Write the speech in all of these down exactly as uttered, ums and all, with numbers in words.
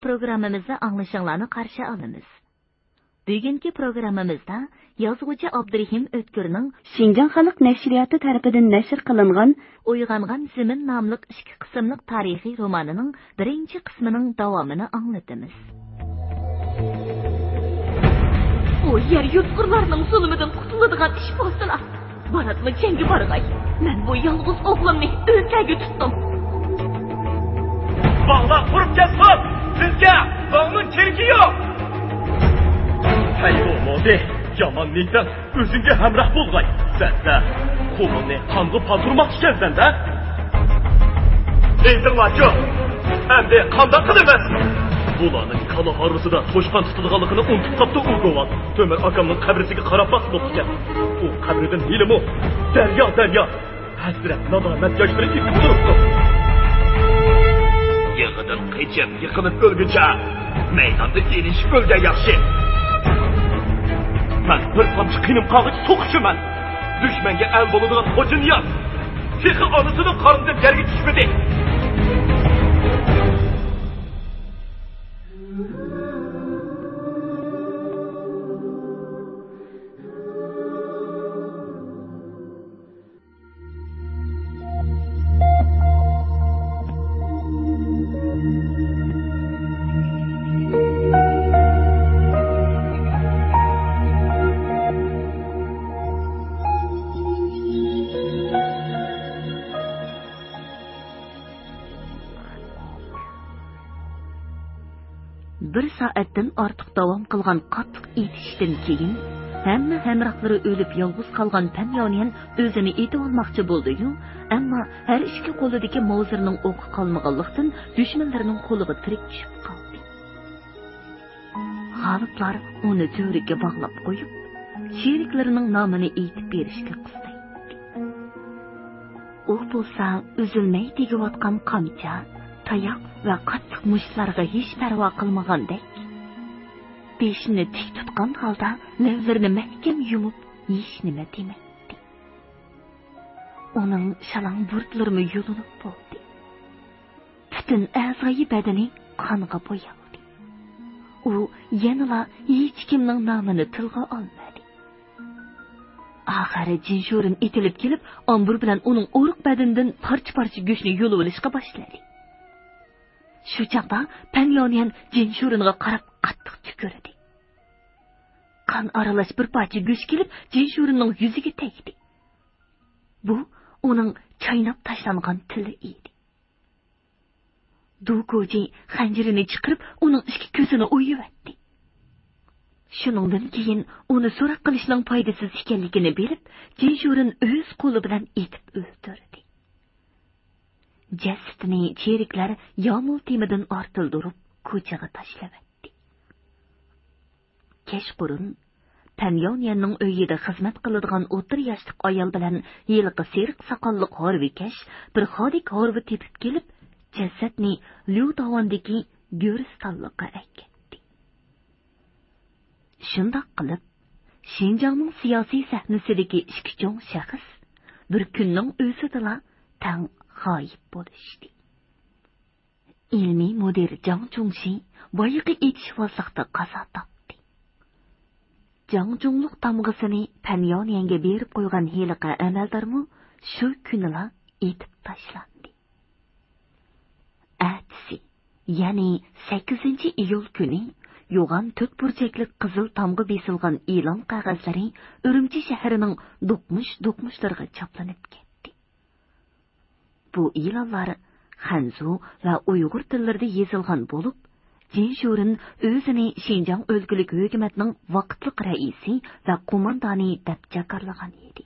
پروگراممىمىزدا ئاڭلىشىڭلارنى قارشى ئالىمىز. بۈگۈنكى پروگراممىمىزدا يازغۇچى ئابدۇرېھىم ئۆتكۈرنىڭ شىنجاڭ خەلق نەشرىياتى تەرىپىدىن نەشر قىلىنغان ئويغانغان زېمىن ناملىق ئىككى قىسىملىق تارىخىي رومانىنىڭ بىرىنچى قىسمىنىڭ داۋامىنى ئاڭلىتىمىز. ئۇ يەر يۇتقۇرلارنىڭ زۇلۇمىدىن قۇتۇلىدىغان ئىش بولسىلا، باراتمۇ جەڭگە بارغاي. مەن بۇ يالغۇز ئوغلۇمنى ئۆزلەرگە تۇتتۇم. باغلار قۇرۇپ كەتسۇن! بىزگە باغنىڭ كېرىكى يوق! ھەي، بولمىدى. يامان نىيىتىڭ ئۆزۈڭگە ھەمراھ بولغاي. سەن قۇلۇڭنى قانغا پاتۇرماقچى ئىكەنسەن-دە؟ ئېيتىڭلارچۇ، ئەمدى قانداق قىلىمىز؟ بۇلارنىڭ كالا ھارۋىسىدا توشقان تۇتىدىغانلىقىنى ئۇنتۇپ قاپتۇ ئۇ گوۋان. تۆمۈر ئاكامنىڭ قەبرىسىگە قاراپ باقسا بوپتىكەن. ئۇ قەبرىدىن ھېلىمۇ دەريا، دەريا ھەسرەت، نادامەت ياشلىرى ئېقىپ تۇرۇپتۇ. يىغىدىن قېچىپ، يىقىلىپ ئۆلگۈچە، مەيداندا ئېلىشىپ ئۆلگەن ياخشى. مەن بىر تامچە قېنىم قالغىچە سوقۇشىمەن. دۈشمەنگە ئەل بولىدىغان خوجانىياز تېخى ئانىسىنىڭ قارنىدىن يەرگە چۈشمىدى. بىر سائەتتىن ئارتۇق داۋام قىلغان قاتتىق ئېتىشتىن كېيىن، ھەممە ھەمراھلىرى ئۆلۈپ، يالغۇز قالغان پەن ياۋنيەن ئۆزىنى ئېتىۋالماقچى بولدى-يۇ، ئەمما ھەر ئىككى قولىدىكى ماۋزېرنىڭ ئوقى قالمىغانلىقتىن، دۈشمەنلىرىنىڭ قولىغا تىرىك چۈشۈپ قالدى. غالىپلار ئۇنى تۈۋرۈككە باغلاپ قويۇپ، شېرىكلىرىنىڭ نامىنى ئېيتىپ بېرىشكە قىستايتتى. ئۇ بولسا ئۈزۈلمەي تېگىۋاتقان قامچا، تاياق ۋە قاتتىق مۇشتلارغا ھېچ پەرۋا قىلمىغاندەك، بېشىنى تىك تۇتقان ھالدا لەۋلىرىنى مەھكەم يۇمۇپ، ھېچنېمە دېمەيتتى. ئۇنىڭ شالاڭ بۇرۇتلىرىمۇ يۇلۇنۇپ بولدى. پۈتۈن ئەزايى بەدىنى قانغا بويالدى. ئۇ يەنىلا ھېچكىمنىڭ نامىنى تىلغا ئالمىدى. ئاخىرى جىنشۇرىن ئېتىلىپ كېلىپ، ئامبۇر بىلەن ئۇنىڭ ئورۇق بەدىنىدىن پارچە-پارچە گۆشنى يۇلۇۋېلىشقا باشلىدى. شۇ چاغدا پەن ياۋنيەن جىنشۇرىنغا قاراپ قاتتىق تۈكۈردى. قان ئارىلاش بىر پارچە گۆش كېلىپ جىنشۇرىننىڭ يۈزىگە تەگدى. بۇ ئۇنىڭ چايناپ تاشلانغان تىلى ئىدى. دۇ كوجى خەنجىرىنى چىقىرىپ، ئۇنىڭ ئىككى كۆزىنى ئويۇۋەتتى. شۇنىڭدىن كېيىن ئۇنى سوراق قىلىشنىڭ پايدىسىز ئىكەنلىكىنى بىلىپ، جىنشۇرىن ئۆز قولى بىلەن ئېتىپ ئۆلتۈردى. جەسىتىنى چېرىكلەر يامۇل تېمىدىن ئارتىلدۇرۇپ، كوچىغا تاشلىۋەتتى. كەچقۇرۇن پەن ياۋنيەننىڭ ئۆيىدە خىزمەت قىلىدىغان ئوتتۇرا ياشلىق ئايال بىلەن ھېلىقى سېرىق ساقاللىق ھارۋىكەش بىر خادىك ھارۋا تېپىپ كېلىپ، جەسەتنى ليۇ تاۋاندىكى گۆرىستانلىققا ئەكەتتى. شۇنداق قىلىپ، شىنجاڭنىڭ سىياسىي سەھنىسىدىكى ئىككى چوڭ شەخس بىر كۈننىڭ ئۆزىدىلا تەڭ غايىب بولۇشتى. ئىلمىي مۇدىر جاڭ چۇڭشى بايىقى ئېتىشۋازلىقتا قازا تاپتى. جاڭ جۇڭلۇق تامغىسىنى پەن ياۋنيەنگە بېرىپ قويغان ھېلىقى ئەمەلدارمۇ شۇ كۈنىلا ئېتىپ تاشلاندى. ئەتىسى، يەنى سەككىزىنچى ئىيۇل كۈنى يوغان تۆت بۇرجەكلىك قىزىل تامغا بېسىلغان ئېلان قەغەزلىرى ئۈرۈمچى شەھىرىنىڭ دوقمۇش-دوقمۇشلىرىغا چاپلىنىپ كەتتى. بۇ ئېلانلار خەنزۇ ۋە ئۇيغۇر تىللىرىدا يېزىلغان بولۇپ، جىن شۇرىن ئۆزىنى شىنجاڭ ئۆلكىلىك ھۆكۈمەتنىڭ ۋاقىتلىق رەئىسى ۋە قوماندانى دەپ جاكارلىغان ئىدى.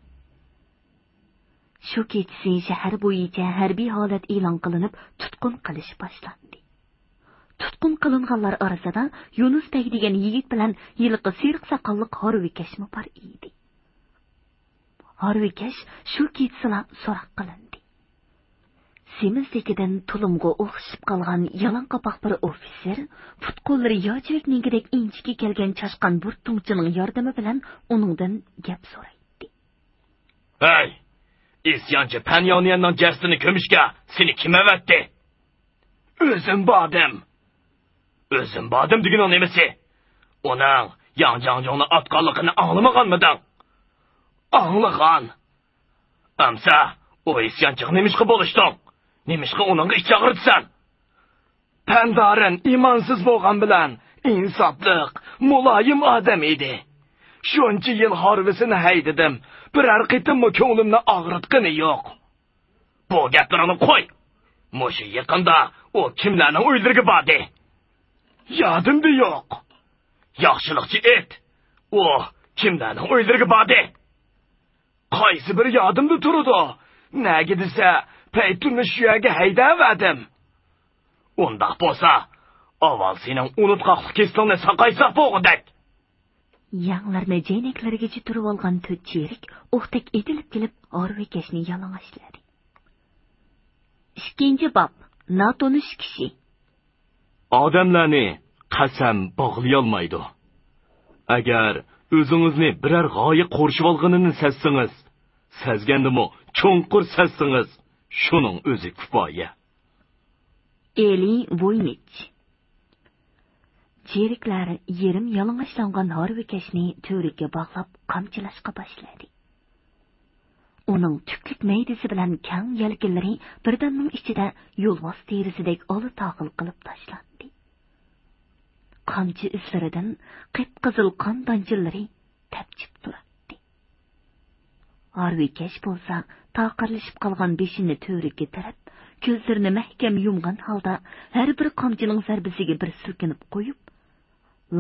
شۇ كېچىسى شەھەر بويىچە ھەربىي ھالەت ئېلان قىلىنىپ، تۇتقۇن قىلىش باشلاندى. تۇتقۇن قىلىنغانلار ئارىسىدا يۇنۇس بەگ دېگەن يىگىت بىلەن ھېلىقى سېرىق ساقاللىق ھارۋىكەشمۇ بار ئىدى. ھارۋىكەش شۇ كېچىسىلا سوراق قىلىندى. سېمىزلىكىدىن تۇلۇمغا ئوخشىشىپ قالغان يالاڭ قاپاق بىر ئوفىتسېر پۇت-قوللىرى ياچېۋەك نېنىكىدەك ئىنچىكە كەلگەن چاشقان بىر تۇڭچىنىڭ ياردىمى بىلەن ئۇنىڭدىن گەپ سورايتتى. ھەي، ئىسيانچى پەن ياۋنيەننىڭ جەسىتىنى كۆمۈشكە سېنى كىم ئەۋەتتى؟ ئۆزۈم باردىم. ئۆزۈم باردىم دېگىنىڭ نېمىسى؟ ئۇنىڭ ياڭ جاڭجۇڭنى ئاتقانلىقىنى ئاڭلىمىغانمىدىڭ؟ ئاڭلىغان. ئەمسە ئۇ ئىسيانچىغا نېمىشقا بولۇشتۇڭ؟ نېمىشقا ئۇنىڭغا ئىچ ئاغرىتىسەن؟ پەندارەن ئىمانسىز بولغان بىلەن ئىنساپلىق، مۇلايىم ئادەم ئىدى. شۇنچە يىل ھارۋىسىنى ھەيدىدىم، بىرەر قېتىممۇ كۆڭلۈمنى ئاغرىتقىنى يوق. بۇ گەپلىرىڭنى قوي. مۇشۇ يېقىندا ئۇ كىملەرنىڭ ئۆيلىرىگە باردى؟ يادىمدا يوق. ياخشىلىقچە ئېيت، ئۇ كىملەرنىڭ ئۆيلىرىگە باردى؟ قايسى بىر يادىمدا تۇرىدۇ؟ نەگە دېسە، پەيتۇننى شۇ يەرگە ھەيدەۋەردىم. ئۇنداق بولسا، ئاۋۋال سېنىڭ ئۇنتقاقلىق كېسىلىڭنى ساقايتساق بولغۇدەك. يەڭلىرىنى جەينەكلىرىگىچە تۈرۈۋالغان تۆت چېرىك ئوقتەك ئېتىلىپ كېلىپ، ھارۋىكەشنى يالىڭاچلىدى. ئىككىنچى باب، ناتونۇش كىشى. ئادەملەرنى قەسەم باغلىيالمايدۇ. ئەگەر ئۆزىڭىزنى بىرەر غايە قورشىۋالغىنىنى سەزسىڭىز، سەزگەندىمۇ چوڭقۇر سەزسىڭىز، شۇنىڭ ئۆزى كۇپايە. ئېلى ۋوينىچ. چېرىكلەر يېرىم يالىڭاچلانغان ھارۋىكەشنى تۈۋرۈككە باغلاپ قامچىلاشقا باشلىدى. ئۇنىڭ تۈكلۈك مەيدىسى بىلەن كەڭ يەلكىنلىرى بىردەمنىڭ ئىچىدە يولۋاس تېرىسىدەك ئالا تاغىل قىلىپ تاشلاندى. قامچا ئىزلىرىدىن قىپقىزىل قان دانچىلىرى تەپچىپ تۇراتتى. ھارۋىكەش بولسا تاقىرلىشىپ قالغان بېشىنى تۈۋرۈككە تىرەپ، كۆزلىرىنى مەھكەم يۇمغان ھالدا ھەر بىر قامچىنىڭ زەربىسىگە بىر سىلكىنىپ قويۇپ،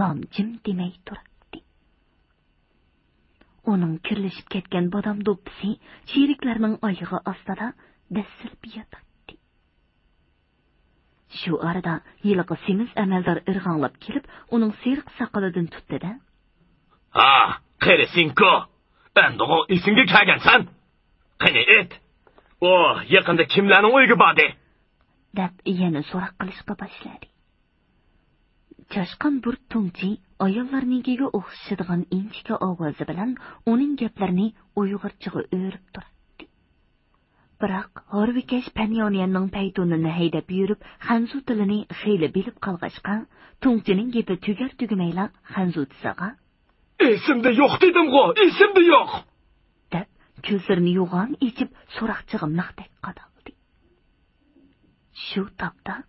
لام-جىم دېمەي تۇراتتى. ئۇنىڭ كىرلىشىپ كەتكەن بادام دوپپىسى چېرىكلەرنىڭ ئايىغى ئاستىدا دەسسىلىپ ياتاتتى. شۇ ئارىدا ھېلىقى سېمىز ئەمەلدار ئىرغاڭلاپ كېلىپ، ئۇنىڭ سېرىق ساقىلىدىن تۇتتى-دە، ھا، قېرى سىنكو، ئەمدىغۇ ئېسىڭگە كەلگەنسەن؟ قېنى ئېيت، ئۇ يېقىندا كىملەرنىڭ ئۆيىگە باردى؟ دەپ يەنە سوراق قىلىشقا باشلىدى. چاشقان بۇرۇت تۇڭچى ئاياللارنىڭكىگە ئوخشىشىدىغان ئىنچىكە ئاۋازى بىلەن ئۇنىڭ گەپلىرىنى ئۇيغۇرچىغا ئۆرۈپ تۇراتتى. بىراق، ھارۋىكەش پەنياۋنيەننىڭ پەيتۇنىنى ھەيدەپ يۈرۈپ، خەنزۇ تىلىنى خېلى بىلىپ قالغاچقا، تۇڭچىنىڭ گېپى تۈگەر-تۈگىمەيلا خەنزۇچىسىغا، ئېسىمدە يوق دېدىمغۇ، ئېسىمدە يوق! دەپ، كۆزلىرىنى يوغان ئېچىپ، سوراقچىغا مىختەك قادالدى. شۇ تاپتا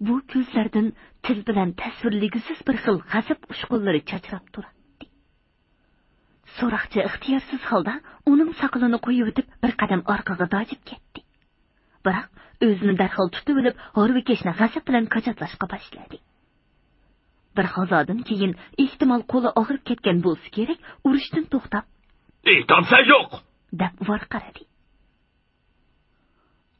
بۇ كۆزلەردىن تىل بىلەن تەسۋىرلىگۈسىز بىر خىل غەزەپ ئۇچقۇنلىرى چاچراپ تۇراتتى. سوراقچى ئىختىيارسىز ھالدا ئۇنىڭ ساقىلىنى قويۇۋېتىپ، بىر قەدەم ئارقىغا داجىپ كەتتى. بىراق، ئۆزىنى دەرھال تۇتۇۋېلىپ، ھارۋىكەشنى غەزەپ بىلەن كاجاتلاشقا باشلىدى. بىر ھازادىن كېيىن، ئېھتىمال قولى ئاغرىپ كەتكەن بولسا كېرەك، ئۇرۇشتىن توختاپ، ئېيتامسەن يوق! دەپ ۋارقىرىدى.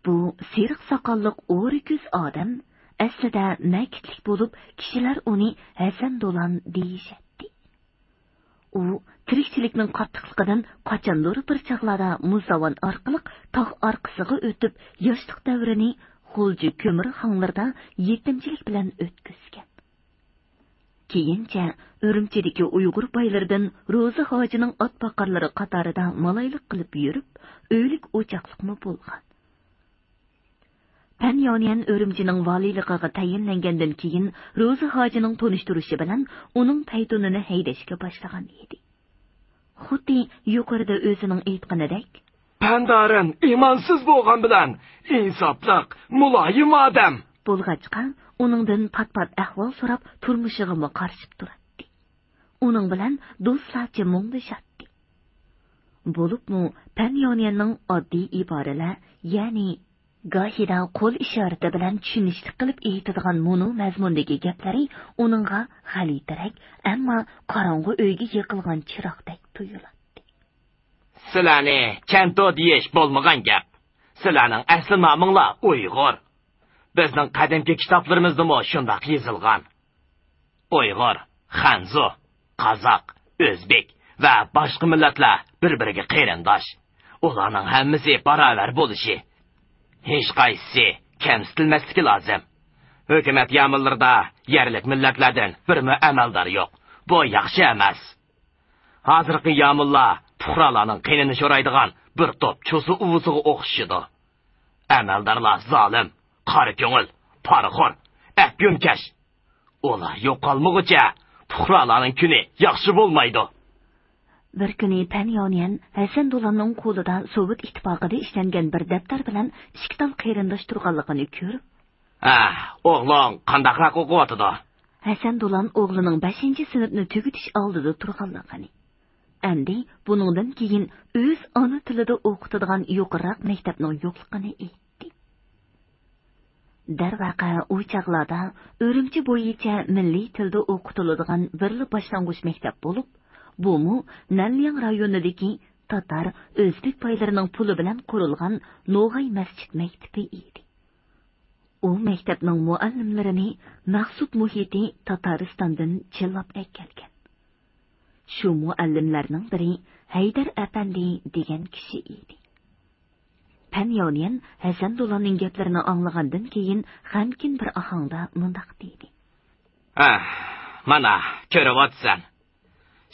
بۇ سېرىق ساقاللىق ئورا كۆز ئادەم ئەسلىدە نەكىتلىك بولۇپ، كىشىلەر ئۇنى ھەسەن دولان دېيىشەتتى. ئۇ تىرىكچىلىكنىڭ قاتتىقلىقىدىن قاچاندۇر بىر چاغلاردا مۇزاۋان ئارقىلىق تاغ ئارقىسىغا ئۆتۈپ، ياشلىق دەۋرىنى غۇلجا كۆمۈر خاڭلىرىدا يېتىمچىلىك بىلەن ئۆتكۈزگەن. كېيىنچە ئۈرۈمچىدىكى ئۇيغۇر بايلىرىدىن روزى ھاجىنىڭ ئات باقارلىرى قاتارىدا مالايلىق قىلىپ يۈرۈپ، ئۆيلۈك ئوچاقلىقمۇ بولغان. پەن ياۋنيەن ئۈرۈمچىنىڭ ۋالىيلىقىغا تەيىنلەنگەندىن كېيىن، روزى ھاجىنىڭ تونۇشتۇرۇشى بىلەن ئۇنىڭ پەيتۇنىنى ھەيدەشكە باشلىغان ئىدى. خۇددى يۇقىرىدا ئۆزىنىڭ ئېيتقىنىدەك، پەندارەن ئىمانسىز بولغان بىلەن ئىنساپلىق، مۇلايىم ئادەم بولغاچقا، ئۇنىڭدىن پات-پات ئەھۋال سوراپ، تۇرمۇشىغىمۇ قارىشىپ تۇراتتى. ئۇنىڭ بىلەن دوستلارچە مۇڭدىشاتتى. بولۇپمۇ پەن ياۋنيەننىڭ ئاددىي ئىبارىلەر، يەنى گاھىدا قول ئىشارىتى بىلەن چۈشىنىشلىك قىلىپ ئېيتىدىغان مۇنۇ مەزمۇندىكى گەپلىرى ئۇنىڭغا غەلىتىرەك، ئەمما قاراڭغۇ ئۆيگە يېقىلغان چىراغدەك تۇيۇلاتتى. سىلەرنى چەنتۇ دېيىش بولمىغان گەپ. سىلەرنىڭ ئەسلى نامىڭلار ئۇيغۇر. بىزنىڭ قەدىمكى كىتابلىرىمىزدىمۇ شۇنداق يېزىلغان. ئۇيغۇر، خەنزۇ، قازاق، ئۆزبېك ۋە باشقا مىللەتلەر بىر-بىرىگە قېرىنداش. ئۇلارنىڭ ھەممىسى باراۋەر بولۇشى، ھېچقايسىسى كەمسىتىلمەسلىكى لازىم. ھۆكۈمەت يامۇللىرىدا يەرلىك مىللەتلەردىن بىرمۇ ئەمەلدار يوق. بۇ ياخشى ئەمەس. ھازىرقى يامۇللار پۇقرالارنىڭ قېنىنى شورايدىغان بىر توپ چوسا ئۇۋىسىغا ئوخشىشىدۇ. ئەمەلدارلار زالىم، قارا كۆڭۈل، پارىخور، ئەپيۈنكەش. ئۇلار يوقالمىغۇچە پۇقرالارنىڭ كۈنى ياخشى بولمايدۇ. بىر كۈنى پەن ياۋنيەن ھەسەن دولاننىڭ قولىدا سوۋېت ئىتتىپاقىدا ئىشلەنگەن بىر دەپتەر بىلەن ئىككى تال قېرىنداش تۇرغانلىقىنى كۆرۈپ، ھە، ئوغلۇڭ قانداقراق ئوقۇۋاتىدۇ؟ ھەسەن دولان ئوغلىنىڭ بەشىنچى سىنىپنى تۈگىتىش ئالدىدا تۇرغانلىقىنى، ئەمدى بۇنىڭدىن كېيىن ئۆز ئانا تىلىدا ئوقۇتىدىغان يۇقىرىراق مەكتەپنىڭ يوقلۇقىنى ئېيتتى. دەرۋەقە، ئۇ چاغلاردا ئۈرۈمچى بويىچە مىللىي تىلدا ئوقۇتۇلىدىغان بىرلا باشلانغۇچ مەكتەپ بولۇپ، بۇمۇ نەنلياڭ رايونىدىكى تاتار، ئۆزبېك بايلىرىنىڭ پۇلى بىلەن قۇرۇلغان نوغاي مەسچىت مەكتىپى ئىدى. ئۇ مەكتەپنىڭ مۇئەللىملىرىنى مەخسۇت مۇھىتى تاتارىستاندىن چىللاپ ئەكەلگەن. شۇ مۇئەللىملەرنىڭ بىرى ھەيدەر ئەپەندى دېگەن كىشى ئىدى. پەن ياۋنيەن ھەسەن دولاننىڭ گەپلىرىنى ئاڭلىغاندىن كېيىن، غەمكىن بىر ئاھاڭدا مۇنداق دېدى. ھە، مانا، كۆرۈۋاتىسەن.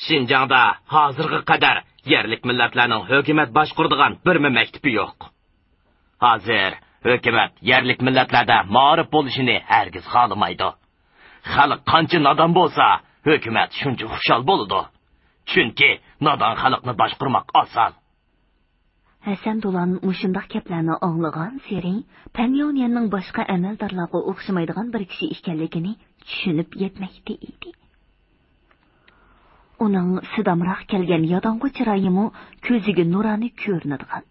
شىنجاڭدا ھازىرغا قەدەر يەرلىك مىللەتلەرنىڭ ھۆكۈمەت باشقۇرىدىغان بىرمۇ مەكتىپى يوق. ھازىر ھۆكۈمەت يەرلىك مىللەتلەردە مائارىپ بولۇشىنى ھەرگىز خالىمايدۇ. خەلق قانچە نادان بولسا، ھۆكۈمەت شۇنچە خۇشال بولىدۇ. چۈنكى نادان خەلقنى باشقۇرماق ئاسان. ھەسەن دولان مۇشۇنداق گەپلەرنى ئاڭلىغانسېرى، پەن ياۋنيەننىڭ باشقا ئەمەلدارلارغا ئوخشىمايدىغان بىر كىشى ئىكەنلىكىنى چۈشىنىپ يەتمەكتە ئىدى. ئۇنىڭ سىدامراق كەلگەن ياداڭغۇ چىرايىمۇ كۆزىگە نۇرانە كۆرۈنىدىغان،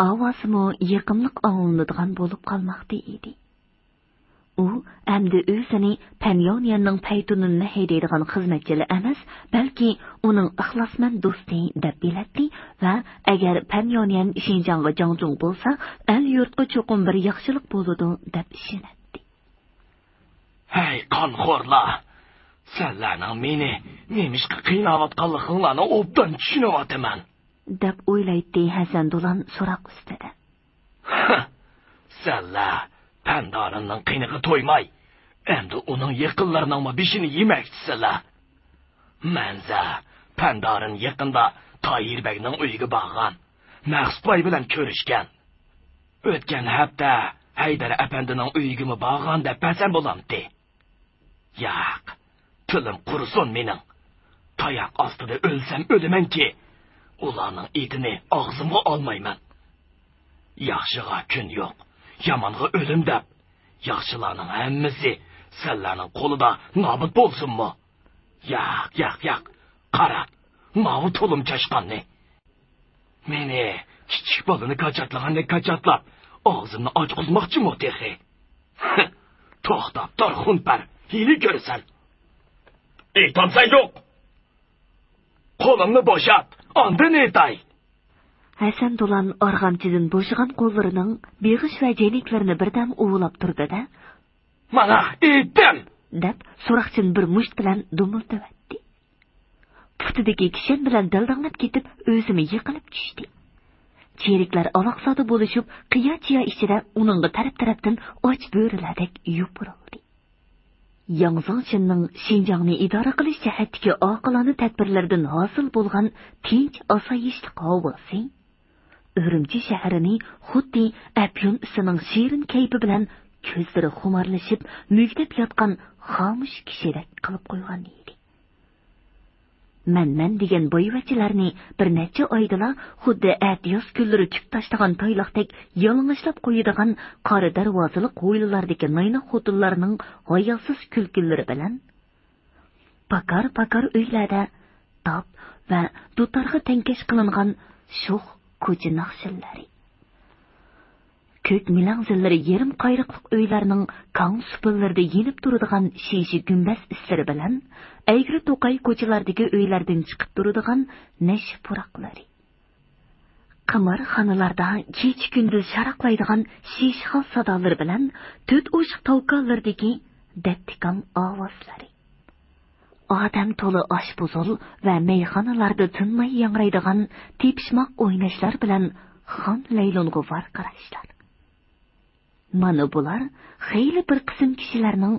ئاۋازىمۇ يېقىملىق ئاڭلىنىدىغان بولۇپ قالماقتا ئىدى. ئۇ ئەمدى ئۆزىنى پەن ياۋنيەننىڭ پەيتۇنىنى ھەيدەيدىغان خىزمەتچىلا ئەمەس، بەلكى ئۇنىڭ ئىخلاسمەن دوستى دەپ بىلەتتى ۋە ئەگەر پەن ياۋنيەن شىنجاڭغا جاڭجۇڭ بولسا، ئەل-يۇرتقا چوقۇم بىر ياخشىلىق بولىدۇ دەپ ئىشىنەتتى. ھەي، قانخورلار! سەنلەرنىڭ مېنى نېمىشقا قىيناۋاتقانلىقىڭلارنى ئوبدان چۈشىنىۋاتىمەن. دەپ ئويلايتتى ھەسەن دولان سوراق ئۈستىدە. سەنلەر پەندارىننىڭ قېنىغا تويماي، ئەمدى ئۇنىڭ يېقىنلىرىنىڭمۇ بېشىنى يېمەكچىسىلەر. مەنزە پەندارىن يېقىندا تاھىر بەگنىڭ ئۆيىگە بارغان، مەخسۇت باي بىلەن كۆرۈشكەن. ئۆتكەن ھەپتە ھەيدەر ئەپەندىنىڭ ئۆيىگىمۇ بارغان دەپ بەرسەم بولامتى؟ ياق، تىلىم قۇرۇسۇن مېنىڭ. تاياق ئاستىدا ئۆلسەم ئۆلىمەنكى، ئۇلارنىڭ ئېتىنى ئاغزىمغا ئالمايمەن. ياخشىغا كۈن يوق، يامانغا ئۆلۈم دەپ، ياخشىلارنىڭ ھەممىسى سەنلەرنىڭ قولىدا نابۇت بولسۇنمۇ؟ ياق، ياق، ياق، قارا، ماۋۇ تۇلۇم چاشقاننى. مېنى كىچىك بالىنى كاچاتلىغاندەك كاچاتلاپ، ئاغزىمنى ئاچقۇزماقچىمۇ تېخى؟ توختاپ تۇر، خۇنپەر، ھىيلە كۆرىسەن. ئېيتامسەن يوق. قولۇمنى بوشات، ئاندىن ئېيتاي. ھەسەن دولان ئارغامچىدىن بوشىغان قوللىرىنىڭ بېغىش ۋە جەينەكلىرىنى بىردەم ئۇۋىلاپ تۇردى-دە، مانا، ئېيتتىم! دەپ، سوراقچىنى بىر مۇشت بىلەن دومۇلدىۋەتتى. پۇتىدىكى كىشەن بىلەن دەلدەڭلەپ كېتىپ، ئۆزىمۇ يىقىلىپ چۈشتى. چېرىكلەر ئالاقزادە بولۇشۇپ، قىيا-چىيا ئىچىدە ئۇنىڭغا تەرەپ-تەرەپتىن ئاچ بۆرىلەردەك يوپۇرۇلدى. ياڭ زېڭچىننىڭ شىنجاڭنى ئىدارە قىلىش جەھەتتىكى ئاقىلانە تەدبىرلىرىدىن ھاسىل بولغان تىنچ-ئاسايىشلىق ھاۋاسى ئۈرۈمچى شەھىرىنى خۇددى ئەپيۈن ئىسىنىڭ شېرىن كەيپى بىلەن كۆزلىرى خۇمارلىشىپ مۈگدەپ ياتقان خامۇش كىشىدەك قىلىپ قويغان ئىدى. مەن-مەن دېگەن بايۋەچچىلەرنى بىر نەچچە ئايدىلا خۇددى ئەتىياز كۈنلىرى تۈك تاشلىغان تايلاقتەك يالىڭاچلاپ قويىدىغان قارا دەرۋازىلىق ھويلىلاردىكى نايناق خوتۇنلارنىڭ ھاياسىز كۈلكىلىرى بىلەن، پاكار-پاكار ئۆيلەردە داپ ۋە دۇتارغا تەڭكەش قىلىنغان شوخ كوچا ناخشىلىرى، كۆك مىلەڭزىلىرى يېرىم قايرىقلىق ئۆيلەرنىڭ كاڭ سۇپىلىرىدا يېنىپ تۇرىدىغان شىشە گۈمبەز ئىسلىرى بىلەن ئەگرى-توقاي كوچىلاردىكى ئۆيلەردىن چىقىپ تۇرىدىغان نەشە پۇراقلىرى، قىمارخانىلاردا كېچە-كۈندۈز شاراقلايدىغان شىشىخال سادالىرى بىلەن تۆت ئوشۇق تاۋكانلىرىدىكى دەپتىكام ئاۋازلىرى، ئادەم تولا ئاشپۇزۇل ۋە مەيخانىلاردا تىنماي ياڭرايدىغان تېپىشماق ئويناشلار بىلەن خام لەيلۇنغا ۋارقىراشلار. مانا بۇلار خېلى بىر قىسىم كىشىلەرنىڭ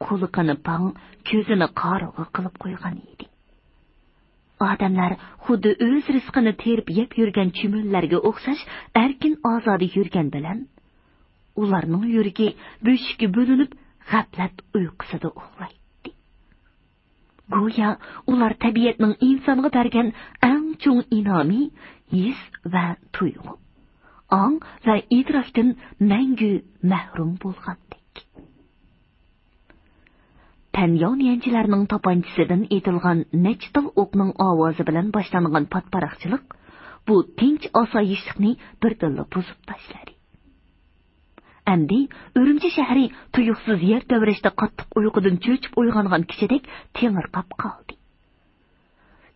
قۇلىقىنى پاڭ، كۆزىنى قارىغۇ قىلىپ قويغان ئىدى. ئادەملەر خۇددى ئۆز رىزقىنى تېرىپ يەپ يۈرگەن چۈمۈلىلەرگە ئوخشاش ئەركىن-ئازادە يۈرگەن بىلەن، ئۇلارنىڭ يۈرىكى بۆشۈككە بۆلۈنۈپ، غەپلەت ئۇيقۇسىدا ئۇخلايتتى. گويا ئۇلار تەبىئەتنىڭ ئىنسانغا بەرگەن ئەڭ چوڭ ئىنئامى ھېس ۋە تۇيغۇ، ئاڭ ۋە ئىدراكتىن مەڭگۈ مەھرۇم بولغاندەك. پەنياۋ نيەنچىلەرنىڭ تاپانچىسىدىن ئېتىلغان نەچچە تال ئوقنىڭ ئاۋازى بىلەن باشلانغان پاتپاراقچىلىق بۇ تىنچ ئاسايىشلىقنى بىردىنلا بۇزۇپ تاشلىدى. ئەمدى ئۈرۈمچى شەھىرى تۇيۇقسىز يەر تەۋرەشتە قاتتىق ئۇيقۇدىن چۆچۈپ ئويغانغان كىشىدەك تېڭىرقاپ قالدى.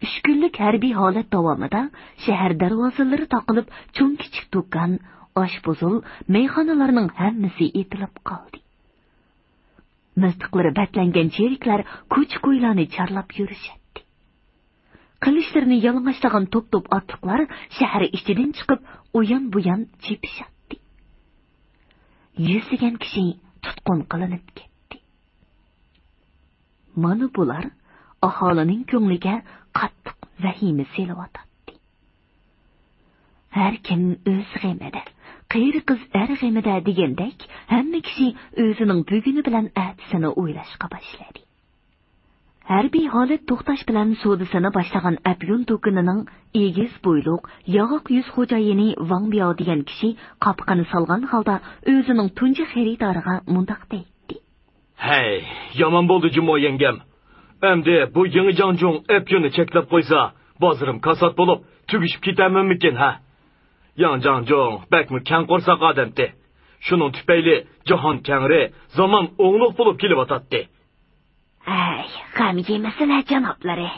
ئۈچ كۈنلۈك ھەربىي ھالەت داۋامىدا شەھەر دەرۋازىلىرى تاقىلىپ، چوڭ-كىچىك دۇكان، ئاشپۇزۇل، مەيخانىلارنىڭ ھەممىسى ئېتىلىپ قالدى. مىلتىقلىرى بەتلەنگەن چېرىكلەر كوچا-كويلارنى چارلاپ يۈرۈشەتتى. قىلىچلىرىنى يالىڭاچلىغان توپ-توپ ئاتلىقلار شەھەر ئىچىدىن چىقىپ، ئۇيان-بۇيان چېپىشاتتى. يۈزلىگەن كىشى تۇتقۇن قىلىنىپ كەتتى. مانا بۇلار ئاھالىنىڭ كۆڭلىگە قاتتىق ۋەھىمە سېلىۋاتاتتى. ھەر كىم ئۆز غېمىدە، قېرى قىز ئەر غېمىدە دېگەندەك، ھەممە كىشى ئۆزىنىڭ بۈگۈنى بىلەن ئەتىسىنى ئويلاشقا باشلىدى. ھەربىي ھالەت توختاش بىلەن سودىسىنى باشلىغان ئەپيۈن دۇكىنىنىڭ ئېگىز بويلۇق، ياغاق يۈز خوجايىنى ۋاڭ بياۋ دېگەن كىشى قاپىقىنى سالغان ھالدا ئۆزىنىڭ تۇنجى خېرىدارىغا مۇنداق دەيتتى. ھەي، يامان بولدى جۇمۇ يەڭگەم. ئەمدى بۇ يېڭى جاڭجۇڭ ئەپيۈننى چەكلەپ قويسا، بازىرىم كاسات بولۇپ، تۈگىشىپ كېتەرمەنمىكىن، ھە؟ ياڭ جاڭجۇڭ بەكمۇ كەڭ قورساق ئادەمتى. شۇنىڭ تۈپەيلى جاھان كەڭرى، زامان ئوڭلۇق بولۇپ كېلىۋاتاتتى. ھەي، غەم يېمىسىلە، جانابلىرى،